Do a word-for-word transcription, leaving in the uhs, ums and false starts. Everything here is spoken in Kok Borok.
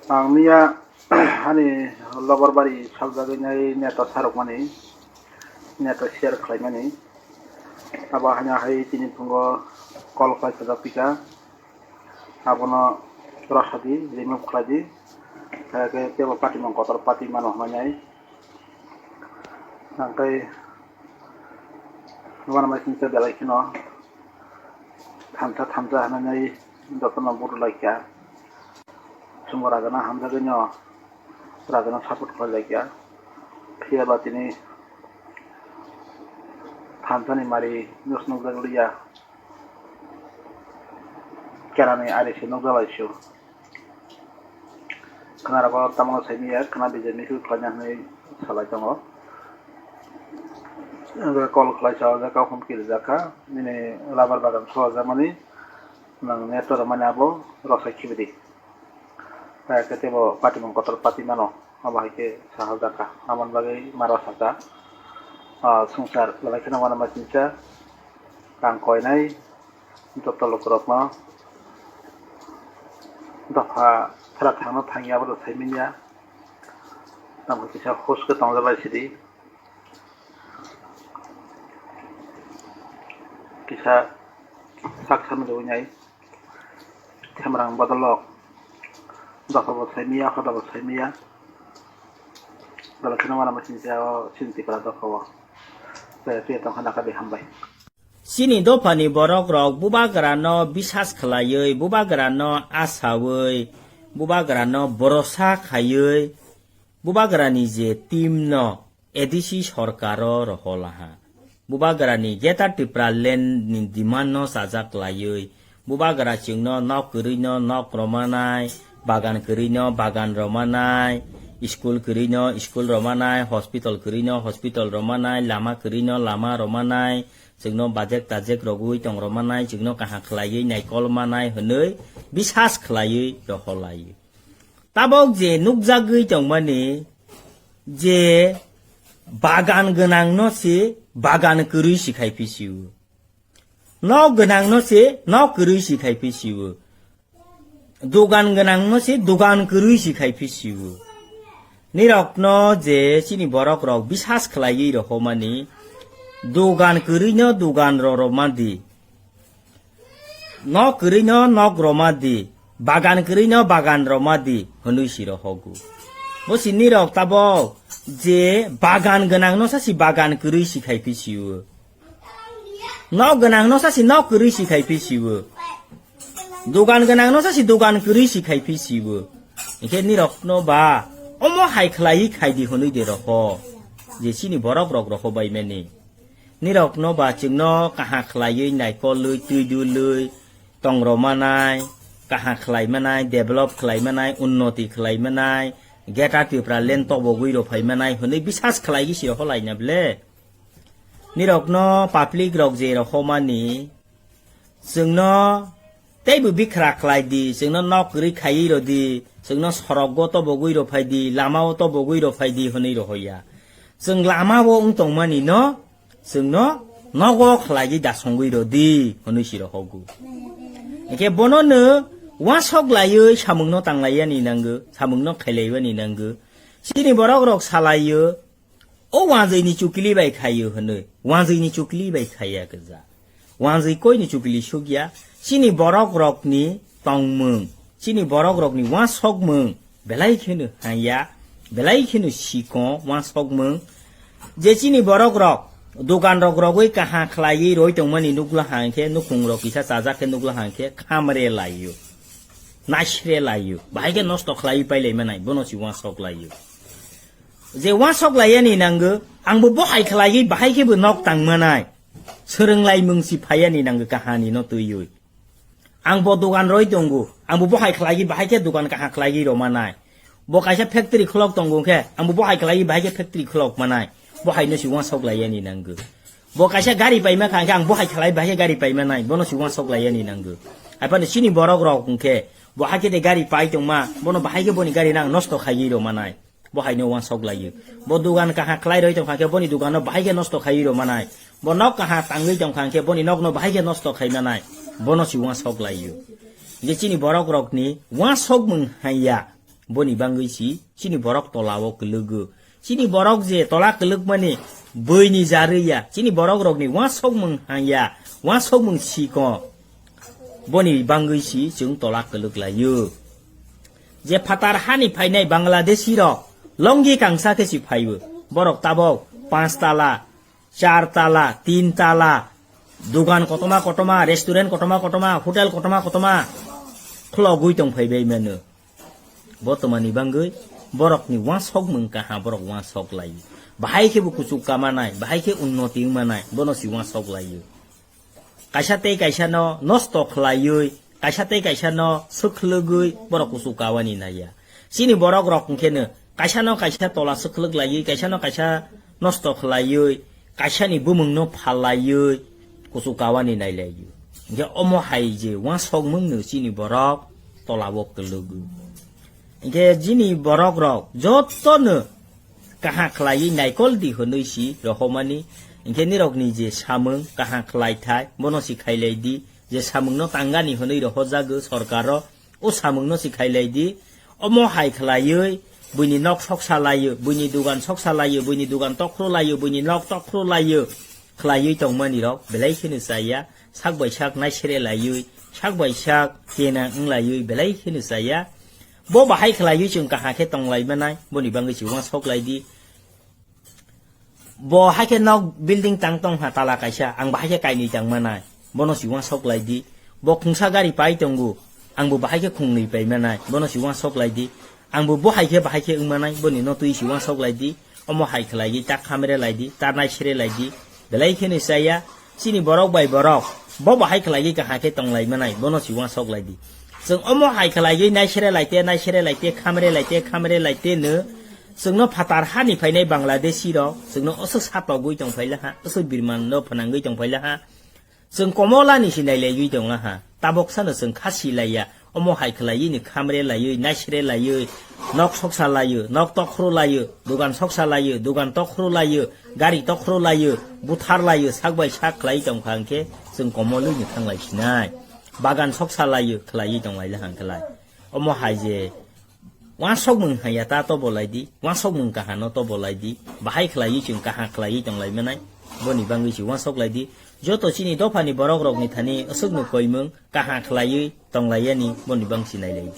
Ang miya ani Lobor bari saljagwi nai neta sarukmani, neta share khlaimani. Abo haino hai tini phungo call khlai sajak pika. Abono rwsadi, remove khlaidi. Khe tebo patimung kotor pati mano hwnwi nai. Hwnkhe uanama singcha belai kheno thansa thansa hwnwi nai jotono budu laikha. Chwngbo rajano hamjagwino rajano support khlai laikha. Phiyaba tini thansani mari news nukjak liya. Kerani ari se nukjalaisio. Khwnarogo tamo saimanya, khwna bijai misil khlaina hwnwi salai tongo. Call khlaisa o jaga humki rijak kha, nini labar bagan sojakmani, nwng net rwmani abo rwsai khibidi. Khe tebo patimung kotor pati mano, abo hai khe sahajak kha, aboni bagwi ma rwsajak. Ah, swngchar belai kheno uanama singcha, tang koinai, joto lukurokno dopha phela thangno thangya abo rw saimanya. Tamo kisa hus khe tongjabai sidi. Kisa sak samani wngnai. Themrang bodolok dopha bo saimanya, hoda bo saimanya. Belai kheno uanama singcha o chini Tripura dopha o. Tei tongkha naka de hambai. Chini dophani borok rok bubagra no bisas khlaiwi, bubagra no asawi, bubagra no borosa khaiwi, bubagra ni je team no A D C sorkar o roholaha. Bubagra ni Greater Tipraland ni demand no chajak laiwi, bubagra chwngno nok kwrwi no nok romanai, bagan kwrwi no bagan romanai, school kwrwi no school romanai, hospital kwrwi no hospital romanai, lama kwrwi no lama romanai, chwngno bajek tajek rogwi tong romanai, chwngno kaham khlaiwi naikol manai hwnwi bisas khlaiwi rohorlai. Tabok je nukjagwi tongmani je bagan gwnangno se bagan kwrwi si khai phi sio. Nok gwnangno se nok kwrwi si khai phi sio. Dogan gwnangno se dogan kwrwi si khai phi sio. Nirokno je chini borok rok bisas khlaiwi rohomani, dogan kwrwino dogan roromadi, nok kwrwino nok romadi, bagan kwrwino bagan romadi hwnwi si rohogo. Bo si nirok tabok je bagan gwnangno sa si bagan kwrwi si khai phi sio. Nok gwnangno sa si nok kwrwi si khai phi sio. Dogan gwnangno sa si dogan kwrwi si khai phi sio. Hinkhe nirokno ba omo hai khlaiwi khai di hwnwi de roho. Je chini borok rok roho bai mani. Nirokno ba chwngno kaham khlaiwi naikolwi twi dulwi tong romanai, kaham khlai manai, develop khlai manai, unnoti khlai manai, Greater Tipraland tobogwi rw phai manai hwnwi bisas khlaiwi si roho laina ble. Nirokno public rok je rohomani, chwngno teibo bikra khlai di, chwngno nok kwrwi khaiwi rw di, chwngno sorokgo tobogwi rw phai di, lamao tobogwi rw phai di hwnwi rohoya. Chwng lamao wng tongmani no, chwngno nogo khlaiwi da songwi rw di hwnwi si rohogo. Hinkhe bono no uansok laiwi samungno tanglaiyani nango, samungno khailaiwani nango. Chini borok rok salaio, o wanjwini chukli bai khaio hwnwi, wanjwini chukli bai khaiya kwja. Wanjwi koini chukli sukya, chini borok rokni tongmung, chini borok rokni uansokmung belai kheno hanya, belai kheno sikon uansokmung. Je chini borok rok dogan rok rogwi kaham khlaiwi roi tongmani nukla hang khe nukhung rok kisa chajak khe nukla hang khe khamre laio, naisre laio, bahai khe nosto khlaiwi pailai manai, bono si uansok laio. Je uansok laiyani nango, ang bo bohai khlaiwi bahai khe bo nok tang manai. Swrwng lai mung si phaiya ni nango kahani no twiwi. Ang bo dogan roi tongo, ang bo bohai khlaiwi bahai khe dogan kaham khlaiwi rw manai. Bo kaisa factory khulok tongo khe, ang bo bohai khlaiwi bahai khe factory khulok manai. Bohai no si uansok laiyani nango. Bo kaisa gari paima kha khe, ang bohai khlai bahai khe gari paima nai, bono si uansok laiyani nango. Hai phano chini borok rok hwnkhe, bo hakhe de gari pai tongma, bono bahai khe boni gari nang nosto khaiwi rw manai. Bo haino uansok laio. Bo dogan kaham khlai roi tongkha khe boni doganno bahai khe nosto khaiwi rw manai. Bo nok kaham tangwi tongkha khe boni nokno bahai khe nosto khai manai. Bono si uansok laio. Je chini borok rokni uansok mung hanya. Boni bangwi si chini borok tola o kwlwgo. Chini borok je tola kwlwkmani bwini jarwi ya, chini borok rokni uansukmung hang ya, uansukmung siko. Boni bangwi si chwng tola kwlwk laio. Je phatar hani phainai Bangladeshi rok longi kangsa khe si phaibo. Borok tabok panch tala, char tala, tin tala, dugan kotoma kotoma, restaurant kotoma kotoma, hotel kotoma kotoma khulogwi tong phaibai mano. Botomani bangwi borokni uansukmung kaha borok uansuk lai. Bahai khe bo kuchuk kamanai, bahai khe unnoti wngmanai, bono si uansuk laio. Kaisa tei kaisa no nosto khlaiwi, kaisa tei kaisa no swkhlwgwi borok kuchuk kawani naiya. Chini borok rok hwnkhe no kaisa no kaisa tola swkhlwk laiwi, kaisa no kaisa nosto khlaiwi, kaisa ni bumung no phalaiwi kuchuk kawani nailaio. Hwnkhe omo hai je uansukmung no chini borok tola o kwlwgo. Hwnkhe chini borok rok joto no kaha khlaiwi naikol di hwnwi si rohormani. Hwnkhe nirokni je samung kaha khlai thai, bono si khailai di. Je samungno tangani hwnwi rohorjago sorkaro, o samungno si khailai di. Omo hai khlaiwi buini nok soksa laio, buini dugan soksa laio, buini dugan tokhro laio, buini nok tokhro laio khlaiwi tongmani rok belai kheno chaya, sak bai sak naisere laiwi, sak bai sak kena wng laiwi belai kheno chaya. Bo bahai khlaiwi chwng kaha khe tong lai manai, boni bangwi si uansuk lai di. Bo hai khe nok building tang tong ha tala kaisa, ang bahai khe kainwi tang manai, bono si uansuk lai di. Bo khungsa gari pai tongo, ang bo bahai khe khungnwi pai manai, bono si uansuk lai di. Ang bo bo hai khe bahai khe wng manai, boni no twi si uansuk lai di. Omo hai khlaiwi ta khamre lai di, ta naisere lai di, belai kheno chaya. Chini borok bai borok bo bahai khlaiwi kaha khe tong lai manai, bono si uansuk lai di. Chwng omo hai khlaiwi naisere lai te, naisere lai te, khamre lai te, khamre lai te no chwngno phatar hani phainai Bangladeshi rok chwngno aswk satogwi tong phai laha, aswk birman no phnangwi tong phai laha. Chwng komolani si nailaiwi tong laha, tabok sano chwng kha si laiya. Omo hai khlaiwi ni khamre laiwi, naisere laiwi, nok soksa laiwi, nok tokhro laiwi, dugan soksa laiwi, dugan tokhro laiwi, gari tokhro laiwi, buthar laiwi, sak bai sak khlaiwi tong kha hwnkhe chwng komolwi ni thang lai sinai. Bagan soksa laiwi khlaiwi tong lai laha hwnkhe lai. Omo hai je uansukmung haiya ta tobo lai di, uansukmung kaha no tobo lai di, bahai khlaiwi chwng kaha khlaiwi tong lai manai, boni bangwi si uansuk lai di. Joto chini dophani borok rokni thani aswkno koimung kaha khlaiwi tong lai yani, boni bang si nai lai di.